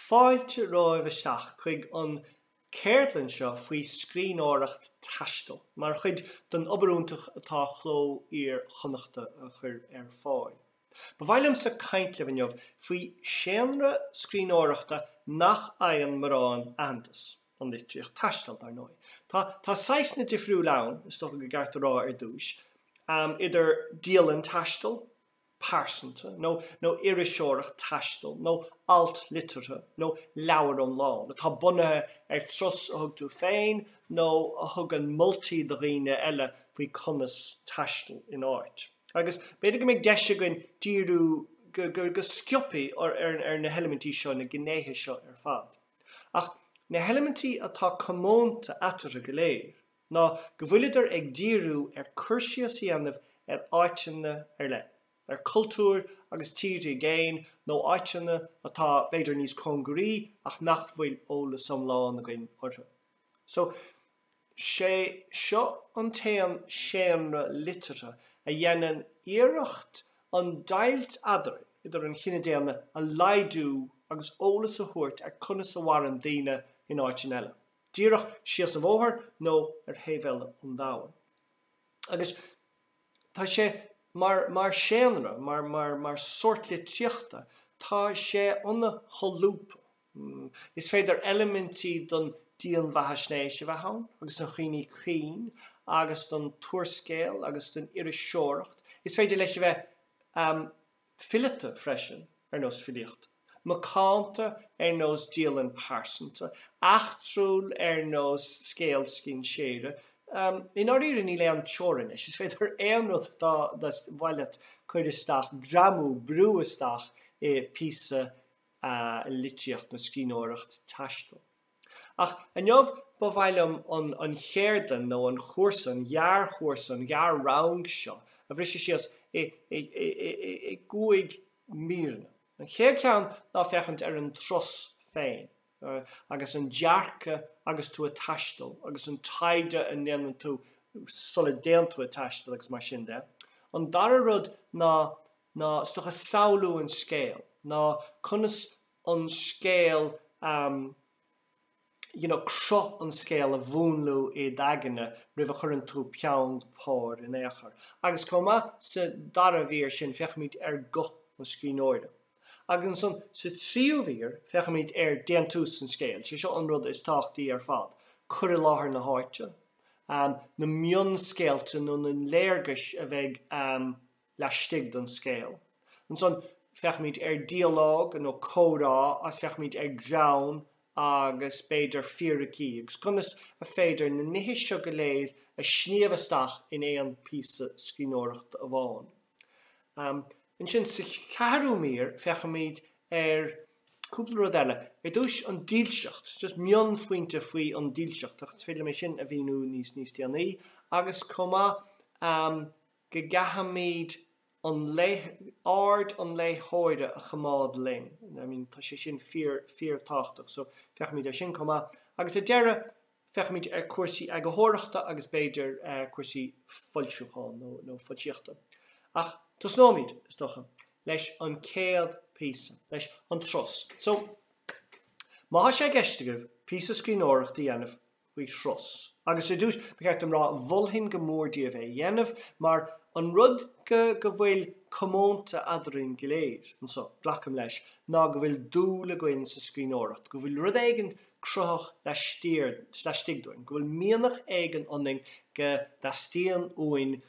Fáilte romhaibh isteach chuig an céardlann seo faoi scríbhneoireacht taistil, mar chuid den obair fhiúntach atá Cló Iar-Chonnachta a chur ar fáil. Ba mhaith liomsa caint libh inniu faoi séanra scríbhneoireachta nach fhaigheann morán aitheantas, an litríocht taistil, dar ndóigh. Tá tá saghsanna difriúla ann, is dócha go gceart a rá ar dtúis, idir dialann taistil, pearsanta, nó nó iriseoireacht taistil, nó alt liteartha, nó leabhar iomlán, atá bunaithe ar turas a thug tú féin nó a thugann moltaí do dhaoine eile faoi conas taisteal in áit. Agus b'fhéidir go mbeidh deis againn díriú go go go sciobthaí ar ar na heilimintí seo, na gnéithe seo ar fad. Ach na heilimintí atá comónta eatarthu go léir, ná go bhfuileadar ag díriú ar cur síos a dhéanamh ar áiteanna ar leith, ar cultúir agus tíortha i gcéin nó áiteanna atá b'fhéidir níos cóngaraí ach nach bhfuil eolas iomlán againn orthu. So, sé seo an t-aon séanra liteartha a dhéanann iarracht an deighilt eadrainn, idir an chine daonna, a laghdú agus eolas a thabhairt ar conas a mhaireann daoine in áiteanna eile. díreach síos an bhóthar nó ar thaobh eile an domhain. Agus tá sé mar, mar séanra, mar, mar, mar sórt litríochta, tá sé an-sholúbtha. Is féidir eilimintí den dianbheathaisnéis a bheith ann, agus den chuimhní cinn, agus den t-úrscéal, agus den iriseoireacht. Is féidir leis a bheith fileata freisin, ar nós filíochta, macánta ar nós dialann pearsanta, eachtrúil ar nós scéal scinséire. I ndáiríre níl aon teorainn leis, is féidir aon rud dá mhaith leat cuir isteach, greamú, brú isteach i píosa litríocht nó scríbhneoireacht taistil. Ach inniu ba mhaith liom an an cheardlann nó an chúrsa, an ghearrchúrsa, an ghearr-rang seo a bhriseadh síos i i i i gcúig míreanna. An chéad cheann ná féachaint ar an turas féin agus an dearcadh agus tú ag taisteal agus an taighde a ndéanann tú sula dtéann tú ag taisteal agus mar sin de. An dara rud ná ná is dócha samhlú an scéil, ná conas an scéal you know cruth an scéil a mhúnlú i d'aigne roimh a chuireann tú peann go pár in aon chor. Agus chomh maith sa dara mhír sin féachfaimid ar guth an scríbhneora. Agus ansan sa tríú mhír féachfaimid ar déantús an scéil, sé seo an rud is tábhachtaí ar fad, cur i láthair na háite, na mionscéalta nó na léargais a bheidh laistigh den scéal. Ansan, féachfaimid ar dialóg nó comhrá agus féachfaimid ar greann agus b'fhéidir fíricí agus conas a féidir na nithe seo go léir a shníomh isteach in aon píosa scríbhneoireachta amháin. Ansin, sa cheathrú mír, féachfaimid ar cúpla rud eile. Ar dtús, an dílseacht, just mionphointe faoi an dílseacht, ach is féidir liom é sin a mhíniú níos níos déanaí, agus chomh maith, go gcaithfimid an aird an léitheora a choimeád linn. I mean, tá sé sin fíor, fíor tábhachtach, so féachfaimid ar sin chomh maith. Agus ar deireadh, féachfaimid ar cúrsaí eagarthóireachta agus b'fhéidir cúrsaí foilsiúcháin nó, nó foilsíochta. Ach tosnóimid, is dócha, leis an chéad píosa, leis an turas. So, má tá sé i gceist agaibh píosa scríbhneoireachta a dhéanamh, faoi thuras. Agus ar dtús, ba cheart dom rá, mholfainn go mór daoibh é a dhéanamh, mar an rud go go bhfuil comónta eadrainn go léir anso, glacaim leis, ná go bhfuil dúil againn sa scríbhneoireacht, go bhfuil rud éigin cruthaitheach laistiar, laistigh dúinn, go bhfuil mianach éigin ionainn go dteastaíonn uainn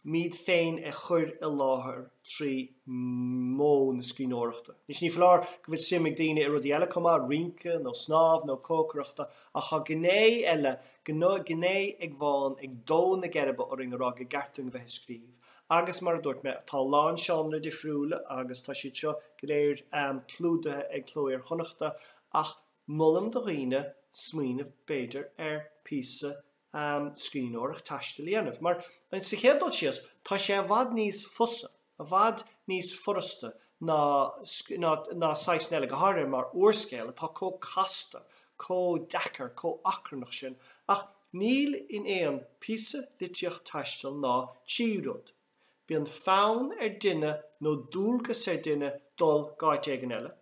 muid féin a chur i láthair trí mhodh na scríbhneoireachta. Anois ní foláir go bhfuil suim ag daoine i rudaí eile chomh maith, rince nó snámh nó cócaireachta, ach tá gné eile, gné ag bhán ag dó na geirbe orainn a rá go gceart dúinn a bheith ag scríobh. Agus mar a dúirt mé, tá a lán seánra difriúla agus tá siad seo go léir clúdaithe ag Cló Iar-Chonnachta ach molaim do dhaoine smaoineamh b'fhéidir ar píosa scríbhneoireacht taistil a dhéanamh. Mar, sa chéad dul síos, tá sé i bhfad níos fusa, i bhfad níos furasta ná, ná, ná saghsanna eile, go háirithe mar úrscéal atá chomh casta, chomh deacair, chomh achrannach sin. Ach níl in aon píosa litríocht taistil ná trí rud. Bíonn fonn ar duine nó dualgas ar duine dul go áit éigin eile.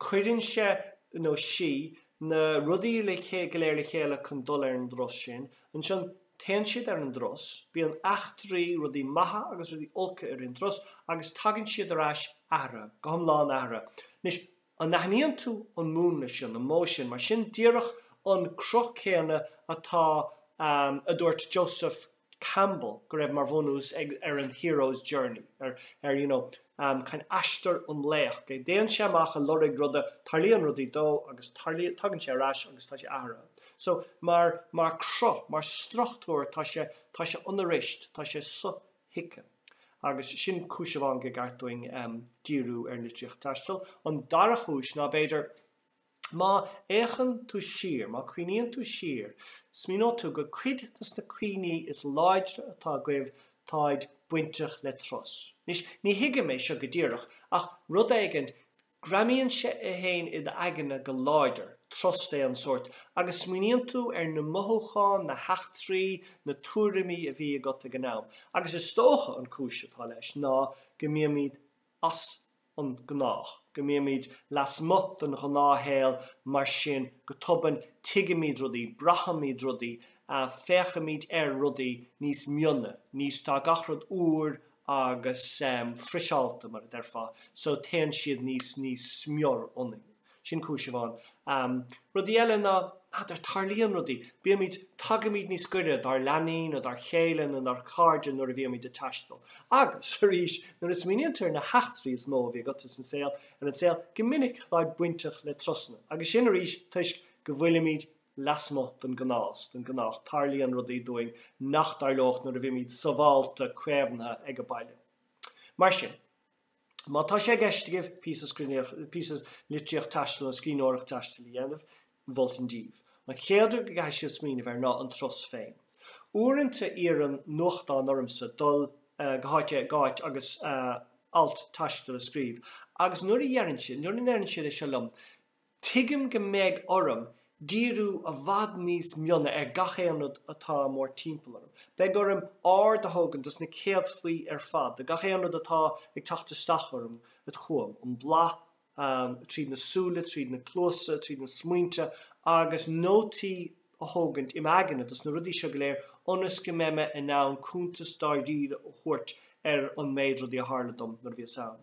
Cuireann sé nó sí na rudaí le go léir le chéile chun dul ar an dturas sin. Ansin téann siad ar an dturas, bíonn eachtraí, rudaí maithe agus rudaí olca i rith an turas agus tagann siad ar ais athraithe, go hiomlán athraithe. Anois, an aithníonn tú an múnla sin, an modh sin? Mar sin díreach an cruth céanna atá, a dúirt Joseph Campbell go raibh mar bhunús ag ar an hero's journey, ar ar you know kind aistear an laoich, go dtéann sé amach ag lorg ruda, tarlaíonn rudaí dó agus tarlaíonn, tagann sé ar ais agus tá sé athraithe. So mar mar cruth, mar struchtúr tá sé tá sé ionarist, tá sé sothuigthe. Agus sin cúis amháin gur ceart dúinn díriú ar an litríocht taistil. An dara chúis ná b'fhéidir, Má fhéachann tú siar, má cuimhníonn tú siar, smaoineoidh tú go cuid dos na cuimhní is láidre atá agaibh táid bainteach le turas. Anois, ní thuigim é seo go díreach, ach rud éigint, greamaíonn sé é féin i d'aigne go láidir, turas d'aon sórt, agus smaoiníonn tú ar na mothúcháin, na heachtraí, na tuairimí a bhí agat ag an am. Agus is dócha an cúis atá leis ná go mbímid as an gnách, go mbímid lasmuigh den ghnáthshaol mar sin go tobann tuigimid rudaí, braithimid rudaí, féachaimid ar rudaí níos mione, níos, tá gach rud úr agus friseálta mar a déarfá, so téann siad níos, níos smior ionainn. Sin cúis amháin. Rudaí eile ná, n'fheadar, tarlaíonn rudaí. Bímid, tagaimid níos gaire dár leanaí nó dár chéile nó dár chairde nuair a bhímid ag taisteal. Agus, arís, nuair a smaoiníonn tú ar na heachtraí is mó a bhí agat san saol, ar an saol, go minic táid bainteach le turasanna. Agus sin arís toisc go bhfuilimid lasmuigh den ghnás, den ghnách. Tarlaíonn rudaí dúinn nach dtarlódh nuair a bhímid sábhálta, caomhnaithe ag baile. Mar sin. Má tá sé i gceist agaibh píosa píosa litríocht taistil nó scríbhneoireacht taistil a dhéanamh, mholfainn daoibh. An chéad rud go gcaithfidh sibh smaoineamh air ná an turas féin. Uaireanta iarrann nuachtán ormsa dul go háit go áit agus alt taistil a scríobh agus nuair a dheireann siad, nuair a ndeireann siad é seo liom, Tuigim go mbeidh orm díriú i bhfad níos mione ar gach aon rud atá mórtimpeall orm. Beidh orm aird a thógaint dos na céadfaí ar fad, do gach aon rud atá ag teacht isteach orm, chugam, an blas, tríd na súile, tríd na cluasa, tríd na smaointe, agus nótaí a thógaint im aigne dos na rudaí seo go léir ionas go mbeidh mé in ann cuntas dáiríre a thabhairt ar an méid rudaí a tharla dom nuair a bhíos ann.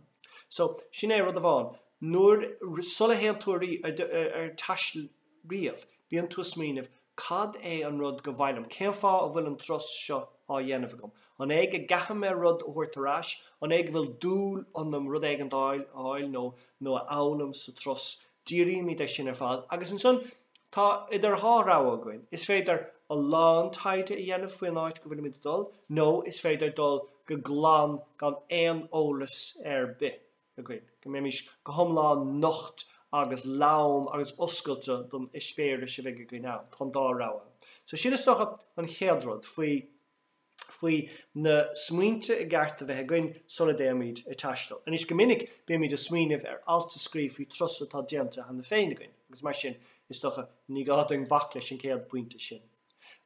So, sin é rud amháin. Nuair, sula théann tú ar taisteal riamh, bíonn tú ag smaoineamh, cad é an rud gur mhaith liom? Cén fáth a bhfuil an turas seo á dhéanamh agam? An é go gcaithfidh mé rud a thabhairt ar ais? An é go bhfuil dúil ionam rud éigin a fháil nó nó a fhoghlaim sa turas? Dírímid air sin ar fad. Agus ansan, tá idir dhá rogha againn. Is féidir a lán taighde a dhéanamh faoin áit go bhfuilimid ag dul, nó is féidir dul go glan gan aon eolas ar bith. againn, go mbeimis go hiomlán nocht agus lom agus oscailte don eispéireas a bheidh againn ann. Tá an dá rogha. So sin is dócha an chéad rud faoi faoi na smaointe i gceart a bheith againn sula dtéimid ag taisteal. Anois go minic bímid ag smaoineamh ar alt a scríobh faoi turas atá déanta cheana féin againn agus mar sin is dócha ní gá dúinn bac leis an gcéad pointe sin.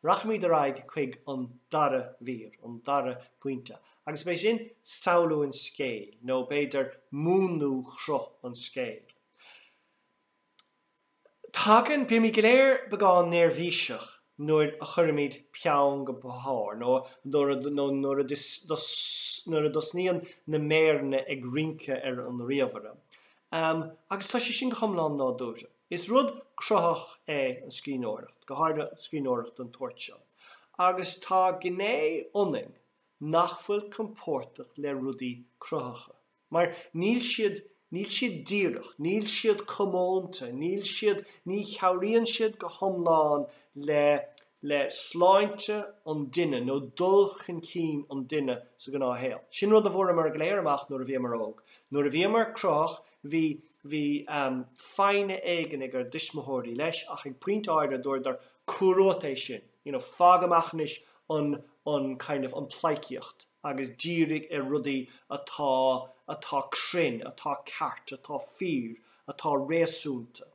Rachaimid ar aghaidh chuig an dara mhír, an dara pointe, agus b'é sin samhlú an scéil, nó b'fhéidir múnlú chruth an scéil. Tagann, bímid go léir beagán neirbhíseach nuair a chuirimid peann go pár, nó nuair a, nó nuair a, nuair a dtosnaíonn na méireanna ag rince ar an ríomhaire. Agus tá sé sin go hiomlán nádúrtha. Is rud cruthaitheach é an scríbhneoireacht, go háirithe scríbhneoireacht den tsórt seo, agus tá gné ionainn nach bhfuil compordach le rudaí cruthaitheacha, mar níl siad, níl siad díreach, níl siad comónta, níl siad, ní chabhraíonn siad go hiomlán le, le sláinte an duine nó dul chun cinn an duine sa ghnáthshaol. Sin rud a bhfuaireamar go léir amach nuair a bhíomar óg. Nuair a bhíomar cruthaitheach, bhí, bhí foighne éigin ag ár dtuismitheoirí leis ach ag pointe áirithe dúradar cuir uait é sin, you know, fág amach anois an, an kind of, an pleidhcíocht agus dírigh ar rudaí atá, atá cruinn, atá ceart, atá fíor, atá réasúnta.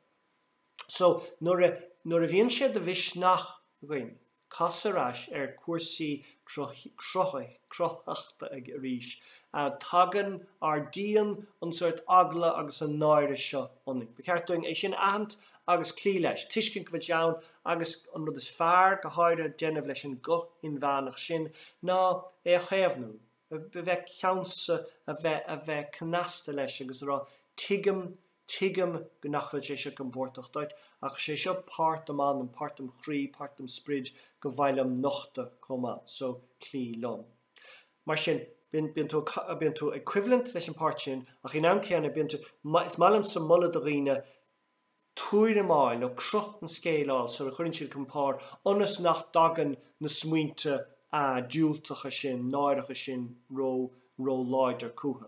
So nuair a, nuair a bhíonn sé de mhisneach againn. Casadh ar ais ar cúrsaí cruthaitheachta arís. Tagann, ardaíonn an sórt eagla agus an náire seo ionainn. Ba cheart dúinn é sin a aithint agus cloí leis, tuiscint go bhfuil sé ann agus an rud is fearr, go háirithe, déanamh leis an guth inmheánach sin ná é a chaomhnú, a bheith ceansa, a bheith a bheith cneasta leis agus a rá tuigim Tuigim go nach bhfuil sé seo compordach duit, ach is é seo páirt dom anam, páirt dom chroí, páirt dom sprid go mhaith liom nochtadh chomh maith, so cloí liom. Mar sin, bíonn, bíonn tú, bíonn tú ag coimhlint leis an páirt sin, ach in am céanna bíonn tú, is maith liomsa moladh do dhaoine tuairim a fháil nó cruth an scéil a fháil sula chuireann siad chun páir ionas nach dtagann na smaointe diúltacha sin, náireacha sin ró, ró-láidir chucu.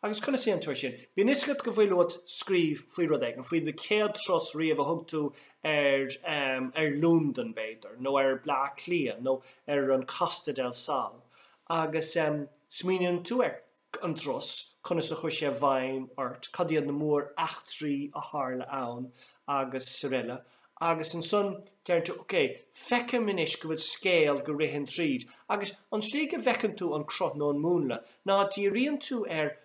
Agus conas a dhéanann tú é sin? Bíonn fhios agat go bhfuil uait scríobh faoi rud éigin, faoi do chéad turas riamh a thug tú ar, ar Londain, b'fhéidir, nó ar Bleá Cliath, nó ar an Costa del Sol, agus smaoiníonn tú ar an dturas, conas a chuir sé i bhfeidhm ort, cad iad na mór-eachtraí a tharla ann, agus araile. Agus ansan deireann tú, ok, feicim anois go bhfuil scéal go ritheann tríd. Agus an tslí go bhfeiceann tú an cruth nó an múnla ná díríonn tú ar,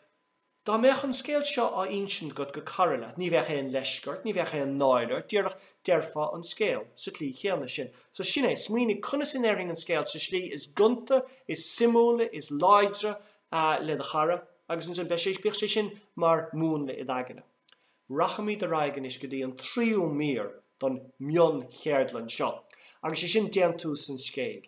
dá mbeadh an scéal seo á insint agat go cara leat, ní bheadh aon leisce ort, ní bheadh aon náire ort, díreach déarfá an scéal sa tslí chéanna sin. So sin é, smaoinigh conas a ndéarfainn an scéal sa slí is gonta, is suimiúla, is láidre le do chara agus ansan beidh sé, bíodh sé sin mar mhúnla i d'aigne. Rachaimid ar aghaidh anois go dtí an tríú mír don mhioncheardlann seo, agus sé sin déantús an scéil.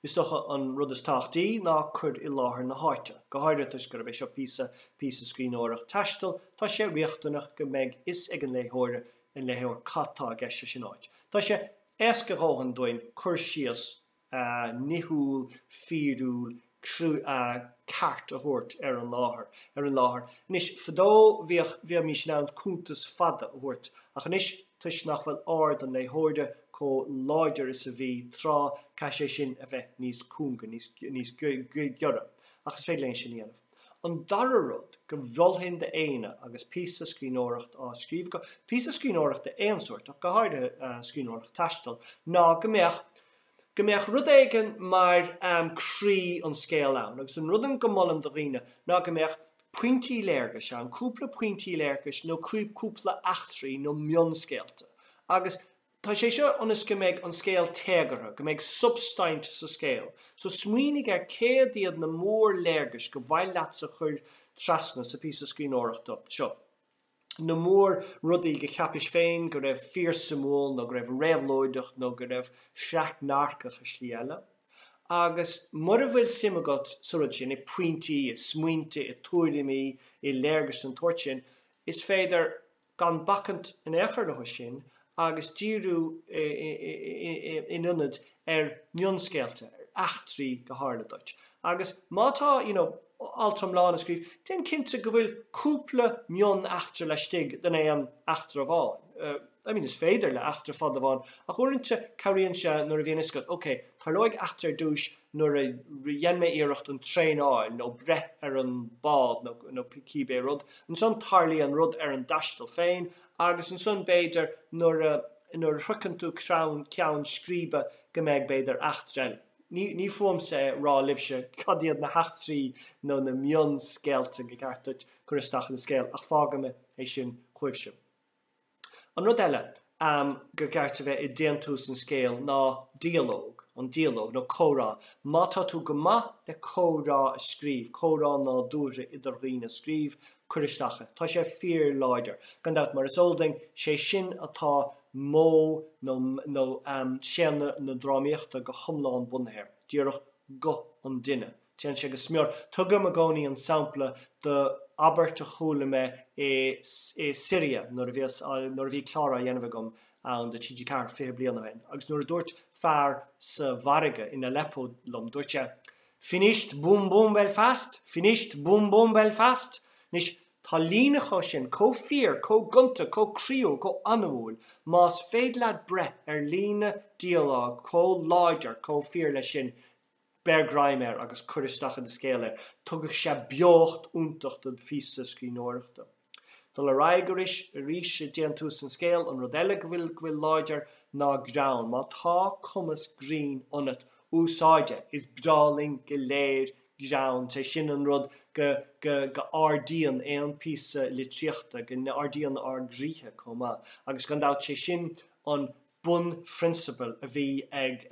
Is dócha an rud is tábhachtaí ná cur i láthair na háite. Go háirithe toisc gurb é seo píosa píosa scríbhneoireacht taistil, tá sé riachtanach go mbeidh fhios ag an léitheoir an léitheoir cad tá i gceist leis an áit. Tá sé éasca a dhóthain dúinn cur síos nithiúil, fíriúil, ceart a thabhairt ar an láthair, ar an láthair. Anois, fadó bhíodh, bhímís in ann cuntas fada a thabhairt, ach anois, toisc nach bhfuil aird an léitheora chomh láidir is a bhí tráth, caithfidh sé sin a bheith níos cúnga, níos, níos giorra. Ach is féidir linn sin a dhéanamh. An dara rud go mholfainn d'éinne agus píosa scríbhneoireacht á scríobh acu, píosa scríbhneoireacht d'aon sórt, ach go háirithe scríbhneoireacht taistil, ná go mbeadh, go mbeadh rud éigin mar croí an scéil ann. Agus an rud go molaim do dhaoine ná go mbeadh pointí léargais ann, cúpla pointí léargais nó cúpla eachtraí nó mionscéalta. Agus tá sé seo ionas go mbeidh an scéal téagartha, go mbeidh substaint sa scéal. So smaoinigh ar céard iad na mórléargais go mhaith leatsa chur trasna sa phíosa scríbhneoireachta seo. na mór rudaí go cheapais féin go raibh fíorsuimiúil nó go raibh réabhlóideach nó go raibh freacnairceach i slí eile. Agus mura bhfuil suim agat sa rud sin, i pointí, i smaointe, i tuairimí, i léargais den tsórt sin, is féidir gan bacaint in aon chor leo sin agus díriú in ionad ar mhionscéalta, ar eachtraí go tharla duit. Agus má tá, you know, alt iomlán a scríobh, déan cinnte go bhfuil cúpla mion-eachtra laistigh den aon eachtra amháin. I mean, is féidir le eachtra fada amháin, ach uaireanta cabhraíonn sé nuair a bhíonn fhios agat, ok, tarlóidh eachtra ar dtúis nuair a dhein mé iarracht an traein a fháil nó breith ar an bád nó nó cibé rud, ansan tarlaíonn rud ar an dtaisteal féin agus ansan b'fhéidir nuair a nuair a shroicheann tú ceann ceann scríbe go mbeidh b'fhéidir eachtra eile. Ní ní fúmsa é rá libhse cad iad na heachtraí nó na mionscéalta go ceart duit cur isteach ina scéal ach fágfaidh mé é sin chugaibhse. An rud eile gur ceart a bheith i déantús an scéil ná dialóg, an dialóg, nó comhrá. Má tá tú go maith le comhrá a scríobh, comhrá nádúrtha idir dhaoine a scríobh, cuir isteach é. Tá sé fíorláidir. Gan dabht, mar is eol duinn, sé sin atá modh nó nó séanna na drámaíochta go hiomlán bunaithe air, díreach guth an duine. Téann sé go smior. Tugaim i gcónaí an sampla de abairt a chuala mé i i Siria nuair a bhíos nuair a bhí clár á dhéanamh agam ann do TG4 20 bliain ó shin agus nuair a dúirt fear sa mhargadh in Aleppo liom, dúirt sé, Finished boom boom Belfast? Finished boom boom Belfast? Anois, tá líne chomh sin, chomh fíor, chomh gonta, chomh croíúil, chomh anamúil, más féidir leat breith ar líne dialóg chomh láidir, chomh fíor leis sin, Beir greim air agus cuir isteach i do scéal é. Tugfaidh sé beocht iontach do phíosa scríbhneoireachta. Dul ar aghaidh aris, arís ag déantús an scéil, an rud eile go bhfuil, go bhfuil láidir ná greann. Má tá cumas grinn ionat, úsáid é. Is breá linn go léir greann. Sé sin an rud go, go, go ardaíonn aon píosa litríochta, go n-ardaíonn ár gcroíthe chomh maith. Agus gan dabht, sé sin an bunphrionsabal a bhí ag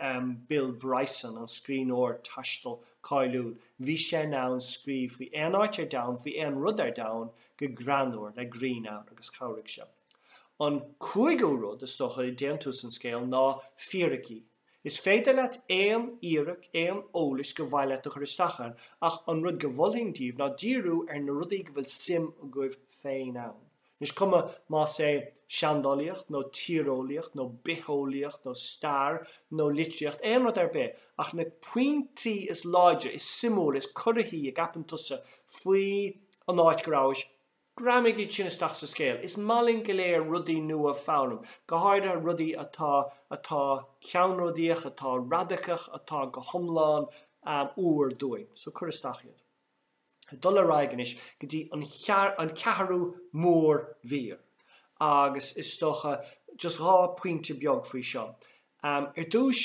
Bill Bryson, an scríbhneoir taistil cáiliúil. Bhí sé in ann scríobh faoi aon áit ar domhan, faoi aon rud ar domhan, go greannmhar, le greann ann, agus chabhraigh sé. An cúigiú rud, is dócha, i déantús an scéil ná fíricí. Is féidir leat aon fhíric, aon eolais gur mhaith leat a chur isteach ann, ach an rud go mholfainn daoibh ná díriú ar na rudaí go bhfuil suim agaibh féin ann. Is cuma más é seandálaíocht nó tíreolaíocht nó bitheolaíocht nó stair nó litríocht, aon rud ar bith, ach na pointí is láidre, is suimiúla, is corraithí a gceapann tusa faoi an áit go rabhais, greamaigh iad sin isteach sa scéal. Is maith linn go léir rudaí nua a foghlaim, go háirithe rudaí atá atá ceannródaíoch, atá radacach, atá go hiomlán úr dúinn. So cuir isteach iad. Ag dul ar aghaidh anois go dtí an an ceathrú mór-mhír agus is dócha just 2 pointe beag faoi seo. Ar dtús,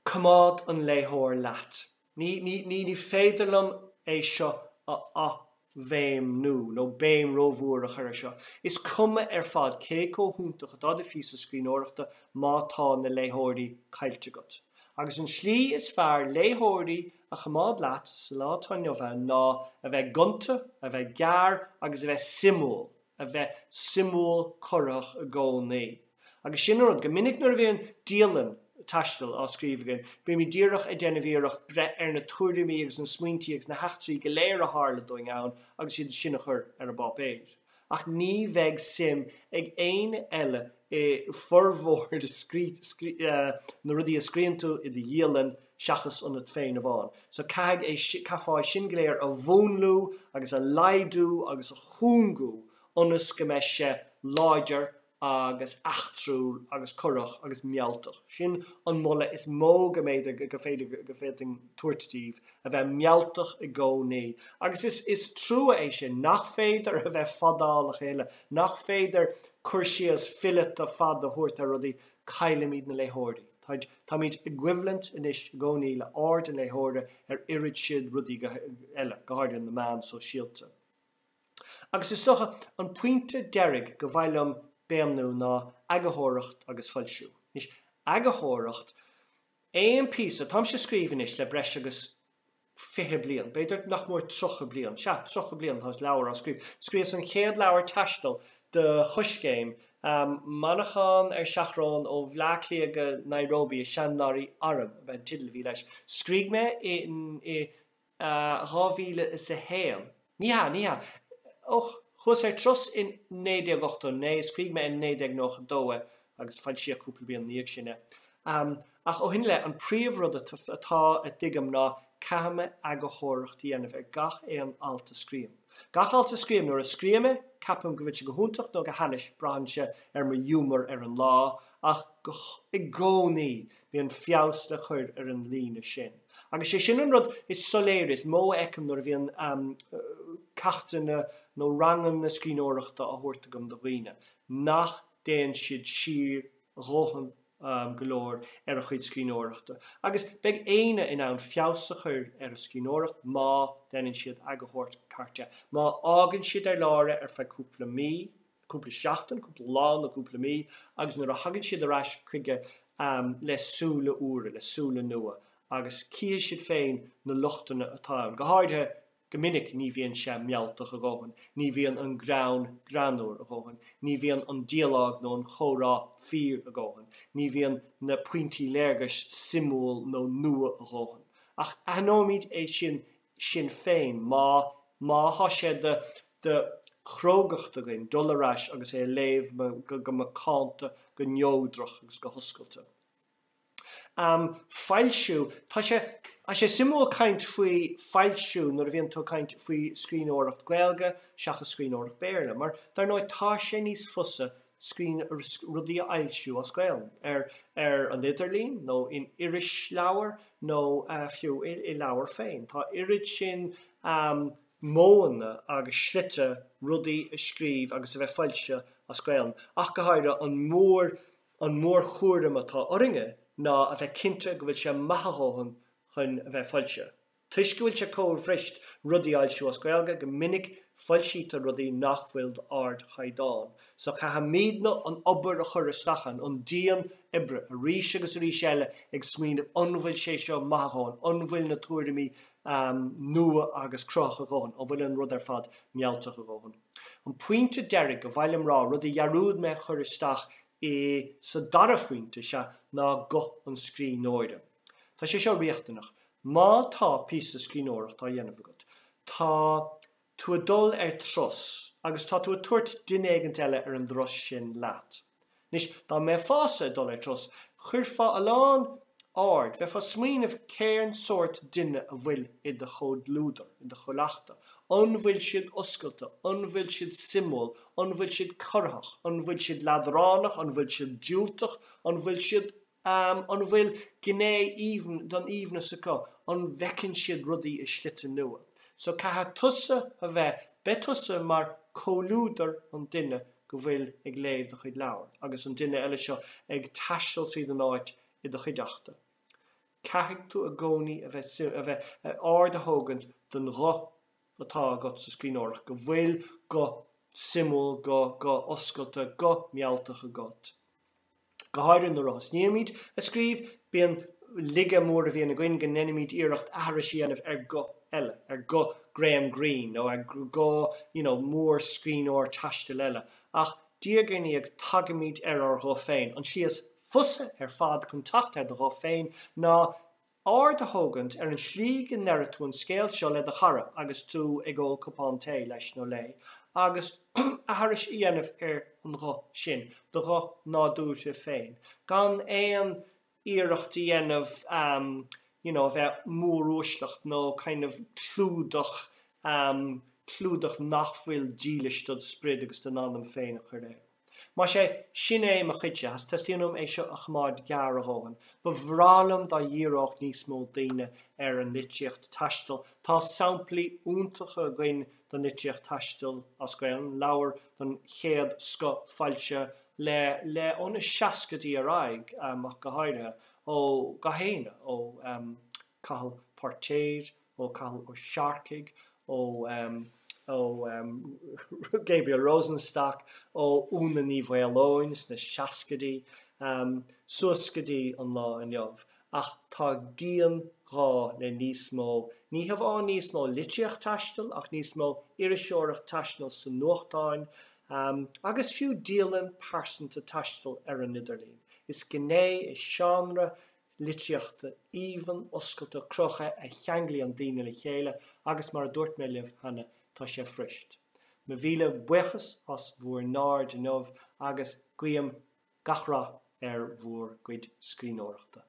coimeád an léitheoir leat. Ní ní ní ní féidir liom é seo a athbhéimniú nó béim rómhór a chur ar seo. Is cuma ar fad cé chomh hiontach atá do phíosa scríbhneoireachta má tá na léitheoirí caillte agat. Agus an slí is fearr léitheoirí a choimeád leat sa lá atá inniu ann ná a bheith gonta, a bheith gearr agus a bheith suimiúil, a bheith suimiúil corraitheach i gcónaí. Agus sin an rud, go minic nuair a bhíonn dialann taistil á scríobh againn, bímid díreach ag déanamh iarracht breith ar na tuairimí agus na smaointí agus na heachtraí go léir a tharla dúinn ann agus iad sin a chur ar an bpáipéar. Ach ní bheidh suim ag éinne eile i formhór na rudaí a scríonn tú i do dhialann seachas ionat féin amháin. So caithfidh é, caithfeá é sin go léir a mhúnlú agus a laghdú agus a chúngú ionas go mbeidh sé láidir agus eachtrúil agus corraitheach agus mealltach. Sin an moladh is mó go mb'fhéidir, go féidir, go bhféadfainn tabhairt daoibh, a bheith mealltach i gcónaí. Agus is, is trua é sin, nach féidir a bheith fadálach a thuilleadh, nach féidir cur síos fileata fada a thabhairt ar rudaí, caillimid na léitheoirí. Táid, táimid i gcoimhlint anois i gcónaí le aird an léitheora ar oiread sin rudaí eile, go háirithe na meáin sóisialta. Agus is dócha, an pointe deiridh go mhaith liom béimniú ná eagarthóireacht agus foilsiú. Anois, eagarthóireacht, aon píosa, táimse ag scríobh anois le breis agus 20 bliain, b'fhéidir nach mór 30 bliain, sea, 30 bliain atá leabhar á scríobh. Scríobhas an chéad leabhar taistil do Choiscéim, Manchán ar Seachrán ó Bhleá Cliath go Nairobi i seanleoraí airm ab ea an teideal a bhí leis. Scrígh mé i, i, 2001. Ní hea, ní hea. Och, chuas ar turas in 1989, scrígh mé in 1992 é agus foilsíodh cúpla bliain ina dhiaidh sin é. Ach ó shin i leith, an príomhrud atá a dtuigim ná caithfidh mé eagarthóireacht a dhéanamh ar gach aon alt a scríobhaim. Gach alt a scríobhaim, nuair a scríobhaim é, ceapaim go bhfuil sé go hiontach nó go hainnis, braitheann sé ar mo ghiúmar ar an lá, ach go, i gcónaí, Bíonn feabhas le cur ar an líne sin. Agus sé sin an rud is soiléire, is mó a fheicim nuair a bhíonn ceachtanna nó ranganna scríbhneoireachta á thabhairt agam do dhaoine, nach dtéann siad siar dhóthain go leor ar a chuid scríbhneoireachta. Agus beidh éinne in ann feabhas a chur ar a scríbhneoireacht má deineann siad eagarthóireacht ceart de. Má fhágann siad ar lár é ar feadh cúpla mí, cúpla seachtain, cúpla lá nó cúpla mí agus nuair a thagann siad ar ais chuige le súile úra, le súile nua agus cífidh siad féin na lochtanna atá ann. Go háirithe, go minic ní bhíonn sé mealltach a dhóthain, ní bhíonn an greann greannmhar a dhóthain, ní bhíonn an dialóg nó an chomhrá fíor a dhóthain, ní bhíonn na pointí léargais suimiúil nó nua a dhóthain. Ach aithneoimid é sin sinn féin má má thá sé de de chrógacht againn dul ar ais agus é a léamh go macánta, go neodrach agus go hoscailte. Am, foilsiú, Tá sé tá sé suimiúil caint faoi foilsiú nuair a bhíonn tú ag caint faoi scríbhneoireacht Gaeilge seachas scríbhneoireacht Béarla, mar dar ndóigh tá sé níos fusa scrín rudaí a fhoilsiú as Gaelainn, ar ar an idirlíon nó in irisleabhar nó fiú i leabhar féin. Tá oiread sin. modhanna agus slite rudaí a scríobh agus a bheith foilsithe as Gaelainn, ach go háirithe an mór an mórchúram atá orainne ná a bheith cinnte go bhfuil sé maith a dhóthain chun a bheith foilsithe. Toisc go bhfuil sé chomh fuirist rudaí a fhoilsiú as Gaeilge, go minic foilsítear rudaí nach bhfuil d'ardchaighdeán. So caithfimidne an obair a chur isteach ann, an dian oibre, arís agus arís eile ag smaoineamh an bhfuil sé seo maith a dhóthain, an bhfuil na tuairimí nua agus cruthaitheach a dhóthain, an bhfuil an rud ar fad mealltach a dhóthain. An pointe deiridh go mhaith liom rá, rud a dhearúd mé a chur isteach i sa dara phointe, sea, ná guth an scríbhneora. Tá sé seo riachtanach. Má tá píosa scríbhneoireachta á dhéanamh agat, tá tú ag dul ar turas agus tá tú ag tabhairt duine éigint eile ar an dturas sin leat. Anois, dá mbeifeása ag dul ar turas, chuirfeá a lán aird, bheifeá ag smaoineamh cén sórt duine a bhfuil i do chomhluadar, i do chuileachta. An bhfuil siad oscailte? An bhfuil siad suimiúil? An bhfuil siad corraitheach? An bhfuil siad leadránach? An bhfuil siad diúltach? An bhfuil siad. An bhfuil gné aoibhinn den aoibhneas acu? An bhfeiceann siad rudaí i slite nua? So caithfidh tusa a bheith, beidh tusa mar comhluadar an duine go bhfuil ag léamh do chuid leabhar agus an duine eile seo ag taisteal tríd an áit i do chuideachta. Caithfidh tú i gcónaí a bheith, a bheith, aird a thógaint don ghuth atá agat sa scríbhneoireacht, go bhfuil guth suimiúil, guth, guth oscailte, guth mealltach agat. Go háirithe nuair a thosnaímid ag scríobh, bíonn laige mór a bhíonn againn go ndeinimid iarracht aithris a dhéanamh ar guth eile, ar guth Graham Greene nó ar guth you know mór-scríbhneoir taistil eile. Ach diaidh ar ndiaidh tagaimid ar ár ghuth féin. An tslí is fusa ar fad chun teacht ar do ghuth féin ná aird a thógaint ar an slí go ndeireadh tú an scéal seo le do chara agus tú ag ól cupán tae leis nó léi, agus aithris a dhéanamh ar an ghuth sin, do ghuth nádúrtha féin, gan aon iarracht a dhéanamh you know a bheith móruaisleach nó kind of clúdach, clúdach nach bhfuil dílis dod sprid agus don anam féin a chur air. Más ea, sin é mo chuidse, agus teastaíonn uaim é seo a choimeád gearr a dhóthain. Ba bhreá liom dá dhíreodh níos mó daoine ar an litríocht taistil. Tá samplaí iontacha againn den litríocht taistil as Gaelainn, leabhair den chéad scoth foilsithe le le ó na seascaidí ar aghaidh ach go háirithe, ó gach éinne, ó Cathal Póirtéir, ó Cathal Ó Searcaigh, ó ó Gabriel Rosenstock, ó Úna Ní Mhaoileoin sna seascaidí, suas go dtí an lá inniu. Ach tá dian-ghá le níos mó, ní hamháin níos mó litríocht taistil ach níos mó iriseoireacht taistil sna nuachtáin, agus fiú dialann pearsanta taistil ar an idirlíon. Is gné, is seánra litríochta aoibhinn, oscailte, cruthaitheach a cheanglaíonn daoine le chéile agus mar a dúirt mé libh cheana, tá sé fuirist. Mo mhíle buíochas as bhur n-aird inniu agus guím gach rath ar bhur gcuid scríbhneoireachta.